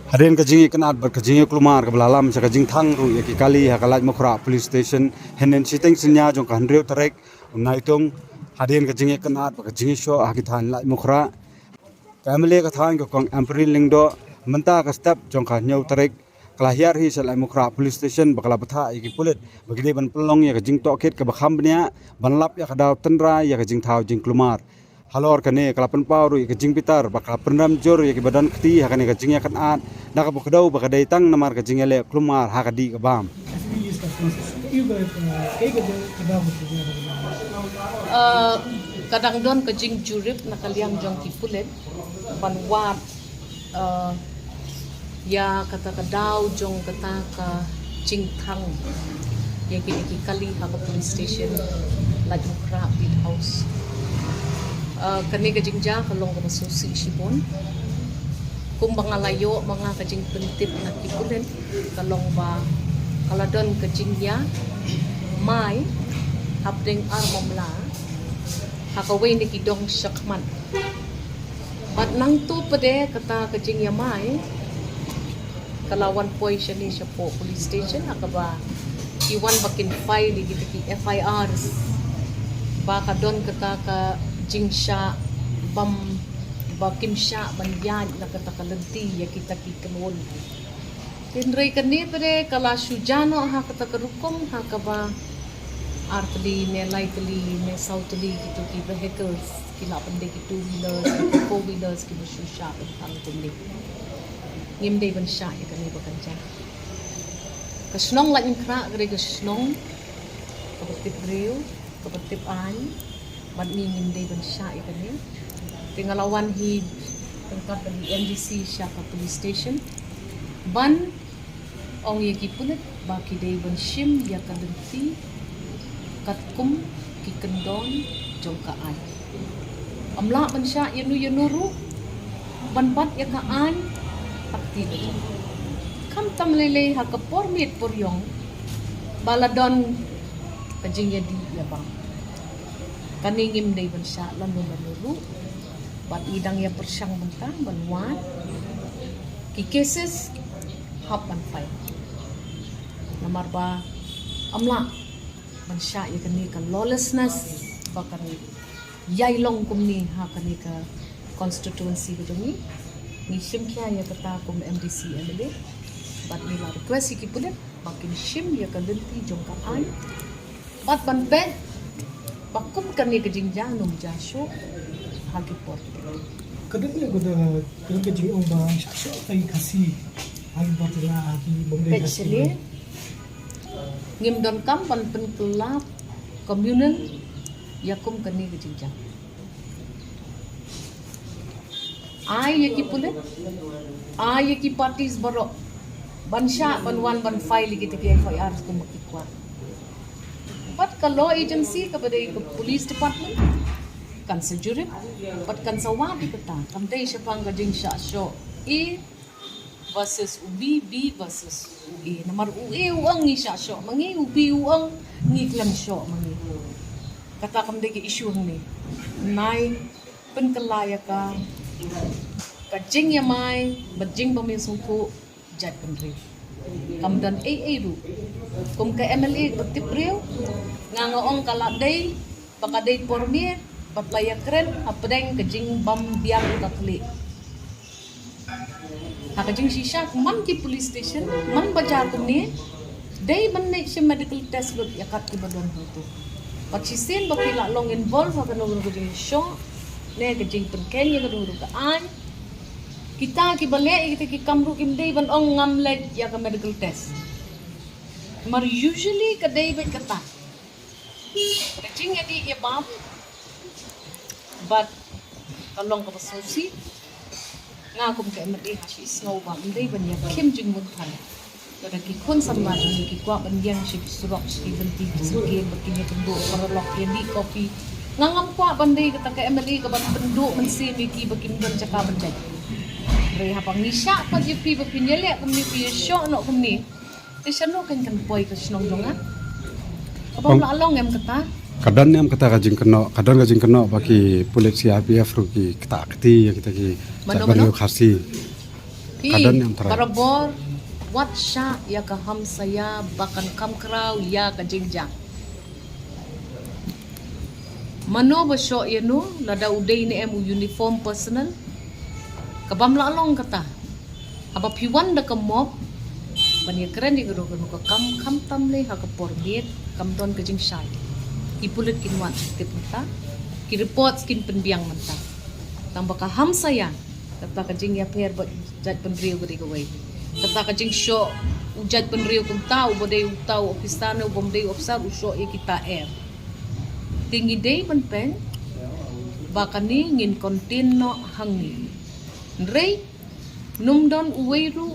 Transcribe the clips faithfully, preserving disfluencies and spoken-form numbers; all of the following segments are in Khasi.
Hadien ka jingïakynad bad ka jingïaklumar kaba la lam sha ka jingthang ruh ïa ki kali ha ka Laitumkhrah Police Station hynnin shiteng synñia jong ka hynriew tarik u Naitung, hadien ka jingïakynad bad ka jingïashoh ha ki thaiñ Laitumkhrah, ka M L A ka thaiñ ka Kong Ampareen Lyngdoh mynta ka step jong ka hynñiew tarik ka la hiar hi sha Laitumkhrah Police Station ba ka la bthah ïa ki pulit ba ki dei ban pynlong ïa ka jingtohkit kaba kham bniah ban lap ïa ka daw tynrai ïa ka jingthaw jingklumar. Halor kane ka la pynpaw ruh ïa ka jingbitar ba ka la pynrem jur ïa kiba don kti ha kane ka jingïakynad da kaba kdew ba ka dei tang namar ka jingïaleh klumar ha ka dih ka bam. Uh, ka dang don ka jingjurip na ka liang jong ki pulit ban wad, uh, ïa kata ka daw jong kata ka jingthang ïa kine ki kali ha ka police station Laitumkhrah Beat House. Uh, kane ka jingjia ka long kaba sngewsih shibun. Kumba nga la ïoh ma nga ka jingpyntip na ki pulit ka long ba ka la don ka jingïamai hapdeng ar mamla ha kawei na ki dong shakhmat. Bad nangta pat de kata ka jingïamai ka la wan poi shane shapoh police station ha kaba ki wan ba kin file ïa kita ki F I Rs ba ka don kata ka jingshah bam ba kim shah ban ïaid na kata ka lynti ïa kita ki kynhun. Hynrei kane pat de ka la shu jia noh ha kata ka rukom ha kaba ar tylli ne lai tylli ne saw tylli kito ki vehicles ki la pyndei ki two wheelers, ki four wheelers kiba shu shah ban thang kumne. Ngim dei ban shah ïa kane ba kan jia. Ka shnong Laitumkhrah ka dei ka shnong kaba tip briew, kaba tip aiñ, bad ngi ngim dei ban shah ïa kane. Te nga la wan hi ryngkat bad i M D C sha ka police station ban ong ïa ki pulit ba ki dei ban shim ïa ka lynti katkum ki kyndon jong ka aiñ. Ym lah ban shah ïano ïano ruh ban bat ïa ka aiñ ha kti lajong. Khamtam lei lei ha ka por miet por ïong ba la don ka jingïadih ïa bam. Kane ngim dei ban shah lano lano ruh. Bad ngi dang ïa pyrshang mynta ban wad ki cases hap ban file. Namar ba ym lah ban shah ïa kane ka lawlessness ba kan ïai long kumne ha kane ka constituency ka jong ngi. Ngi shim khia ïa kata kum M D C M L A bad ngi la request ïa ki pulit ba kin shim ïa ka lynti jong ka aiñ bad ban peit ba kum kane ka jingjia nym jia shuh ha ki por. Ka dei ne ka da ka dei ka jingong ba shah shuh ka i Khasi ha ki por tynga ha ki bym dei Khasi. Ngim donkam ban pynkylla communal ïa kum kane ka jingjia. Ai ïa ki pulit, ai ïa ki parties baroh ban shah ban wan ban file ïa kita ki F I Rs kumba ki kwah. Bad ka law agency kaba dei ka police department kan sa jurip bad kan sa wad ïa kata, kam dei shaphang ka jingshah shoh A versus u B, B versus u A. Namar u A u ong ngi shah shoh ma ngi, u B u ong ngi khlem shoh ma ngi. Kata kam dei ka issue hangne. Nai pynkylla ïa ka, ka jingïamai bad jingbym ïasngewthuh jaitbynriew. Kam don ei ei ruh. Kum ka M L A ba tip briew, nga nga ong ka la dei ba ka dei por miet bad la ïakren hapdeng ka jingbym biang ka khlieh. Ha ka jingshisha man ki police station, man bajar kumne, dei ban leit shim medical test lut ïa kat kiba don hangto. Bad shisien ba phi la long involve ha kano kano ka jingshoh ne ka jingpynkheiñ ïa kano kano ka aiñ, kita kiba leh ïa kita ki kam ruh kim dei ban ong ngam leit ïa ka medical test. Namar usually ka dei beit kata. Ka jingïadih ïa bam bad ka long kaba sngewsih. Nga kum ka M L A nga shu sngew ba ym dei ban ïakhim jingmut than. Lada ki khun samla jong ngi ki kwah ban ïeng sha ki surok, sha ki lynti ki syngkien ba kin ïa pynduh paralok, ïa dih kopi, nga ngam kwah ban dei kata ka M L A kaban pynduh mynsiem ïa ki ba kim don jaka ban leit. Hynrei haba ngi shah pat ïa phi ba phin ïaleh kumne, phi ïashoh noh kumne, te shano kan kan poi ka shnong jong nga? Kaba ym lah long em kata? Ka don em kata ka jingkynnoh, ka don ka jingkynnoh ba ki pulit C R P F ruh ki ktah kti ïa kita ki jaitbynriew Khasi. Phi, ka don em trai. Barabor wat shah ïa ka hamsaïa ba kan kham khraw ïa ka jingjia. Mano ba shoh ïa no, lada u dei ne em u uniform personnel, ka bym lah long kata. Haba phi wan da ka mob ban ïakren ïa ka ruh, ka kam khamtam lei ha ka por miet, kam don ka jingshai. Ki pulit kin wan tip mynta, ki reports kin pynbiang mynta. Tang ba ka hamsaïa, kata ka jingïapher bad jaitbynriew ka dei kawei. Kata ka jingshoh u jaitbynriew kumta, uba dei uta u officer ne uba ym dei u officer, u shoh ïa kita er. Te ngi dei ban pyn ba kane ngin contain noh hangne. Hynrei ym don uwei ruh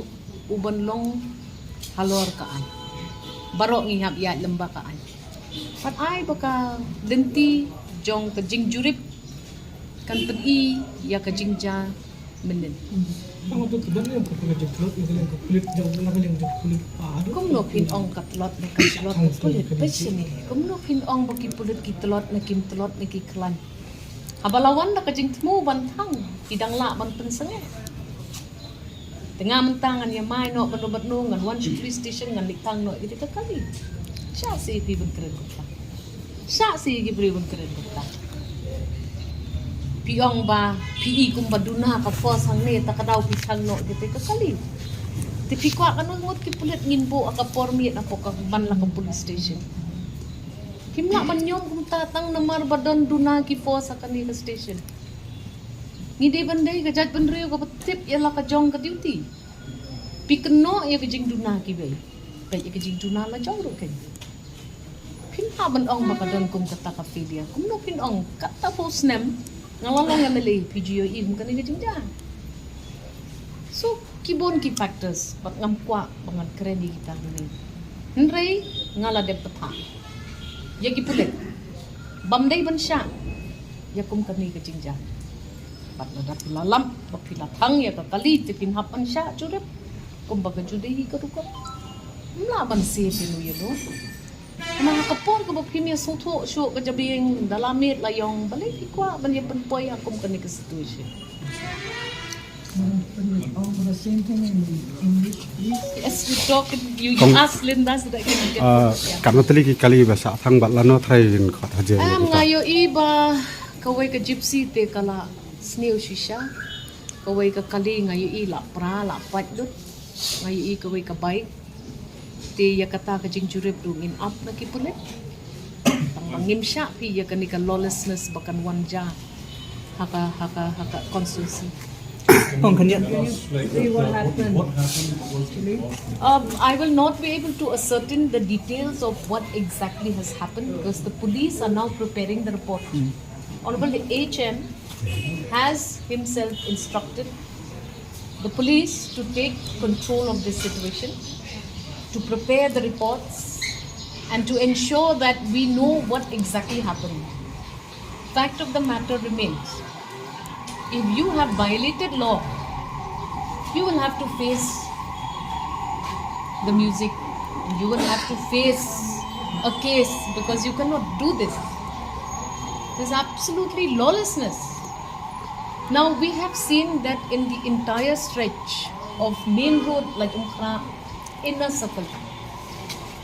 uban long halor ka aiñ. Baroh ngi hap ïaid lyngba ka aiñ. Pat ai ba ka lynti jong ka jingjurip kan pyni ïa ka jingjia mynnin. Kumno phin ong ka tlot ne ka tlot ka pulit? Peit shane. Kumno phin ong ba ki pulit ki tlot ne kim tlot ne ki khlaiñ? Haba la wan da ka jingthmu ban thang, ki dang lah ban pynsangeh. Te nga mynta ngan ïamai noh bad bad no, ngan wan sha police station, ngan leit thang noh ïa ka kali. Shah seh phi ban kren kumta. Shah seh ki briew ban kren kumta. Phi ong ba phi i kumba duna ka force hangne, ta ka daw phi thang noh ïa ka kali. Te phi kwah kano ngut ki pulit ngin buh ha ka por miet hapoh ka man la ka police station? Kim lah ban niam kumta tang namar ba don duna ki force ha kane ka station. Ngi dei ban dei ka jaitbynriew kaba tip ïa la ka jong ka duty. Phi kynnoh ïa ka jingduna kiwei. Peit ïa ka jingduna la jong ruh kein. Phin hap ban ong ba ka don kum kata ka failure. Kumno phin ong, katba u snem nga la long M L A, phi ju ïohi kum kane ka jingjia. So ki bun ki factors bad ngam kwah ba ngan kren ïa kita hangne. Hynrei nga la dep bthah ïa ki pulit ba ym dei ban shah ïa kum kane ka jingjia. Bad lada phi la lap ba phi la thang ïa ka kali, te phin hap ban shah jurip kumba ka ju dei hi ka rukom. Ym lah ban seh phi nu ïa no. Namar ha ka por kaba phim ïa sngewthuh shuh ka jabieng, da la miet la ïong, balei phi kwah ban ïa pynpoi ha kum kane ka situation? Yes, you talk in, you, you ask Linda so that I can get, uh, yeah. Katno tylli ki kali ba shah thang bad lano trai in kot haje. Em, nga ïohi ba kawei ka Gypsy te ka la sniew shisha. Kawei ka kali nga ïohi la pra, la pait lut. Nga ïohi kawei ka bike. Te ïa kata ka jingjurip ruh ngin ap na ki pulit. Tang ba ngim shah phi ïa kane ka lawlessness ba kan wan jia ha ka, ha ka, ha ka constituency. Ong khyndiat. See what happened, actually. Um, I will not be able to ascertain the details of what exactly has happened because the police are now preparing the report. Honorable the H M has himself instructed the police to take control of this situation, to prepare the reports, and to ensure that we know what exactly happened. Fact of the matter remains, if you have violated law, you will have to face the music. You will have to face a case because you cannot do this. This is absolutely lawlessness. Now, we have seen that in the entire stretch of main road, like Umkhrah, inner circle,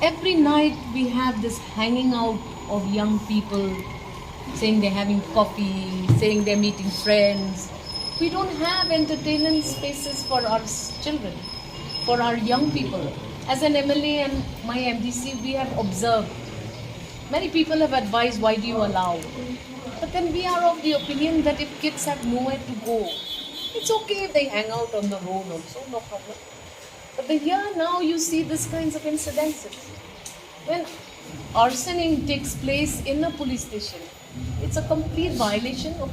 every night we have this hanging out of young people saying they're having coffee, saying they're meeting friends. We don't have entertainment spaces for our s-, children, for our young people. As an M L A and my M D C, we have observed. Many people have advised, "Why do you allow?" But then we are of the opinion that if kids have nowhere to go, it's okay if they hang out on the road also, no problem. But the, here now you see this kinds of incidences. When arsoning takes place in a police station, it's a complete violation of,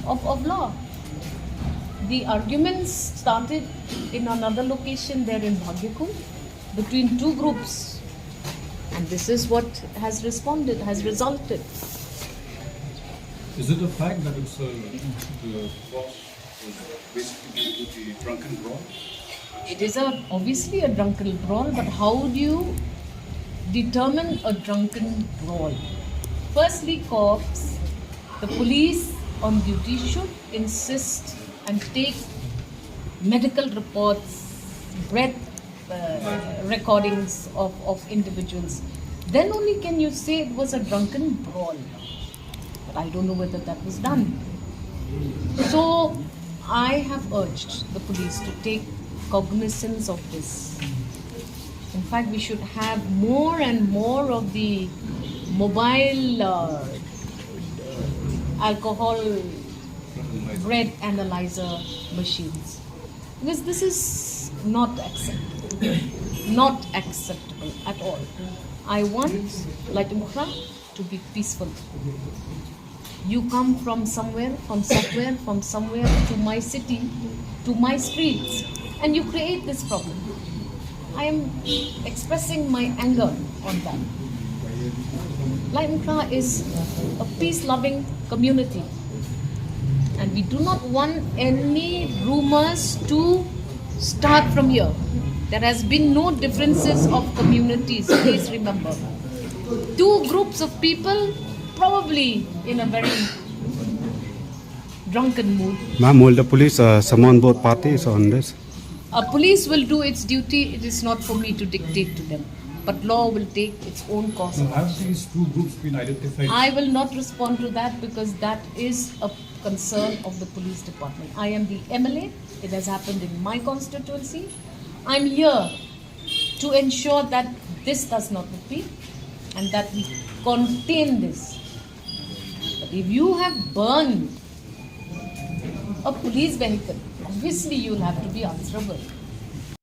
of, of law. The arguments started in another location there in Bhagyakul between two groups, and this is what has responded, has resulted. Is it a fact that it's a, the cross was basically due to the drunken brawl? It is a, obviously a drunken brawl, but how do you determine a drunken brawl? Firstly, cops, the police on duty should insist and take medical reports, breath uh, recordings of, of individuals, then only can you say it was a drunken brawl. But I don't know whether that was done. So I have urged the police to take cognizance of this. In fact, we should have more and more of the mobile uh, alcohol breath analyzer machines. Because this is not acceptable. Not acceptable at all. I want Laitumkhrah to be peaceful. You come from somewhere, from somewhere, from somewhere to my city, to my streets, and you create this problem. I am expressing my anger on that. Laitumkhrah is a peace loving community, and we do not want any rumors to start from here. There has been no differences of communities, please remember. Two groups of people, probably in a very drunken mood. Ma'am, will the police uh, summon both parties on this? A police will do its duty. It is not for me to dictate to them. But law will take its own course. Now, have these two groups been identified? I will not respond to that because that is a concern of the police department. I am the M L A. It has happened in my constituency. I'm here to ensure that this does not repeat and that we contain this. But if you have burned a police vehicle, obviously you'll have to be answerable.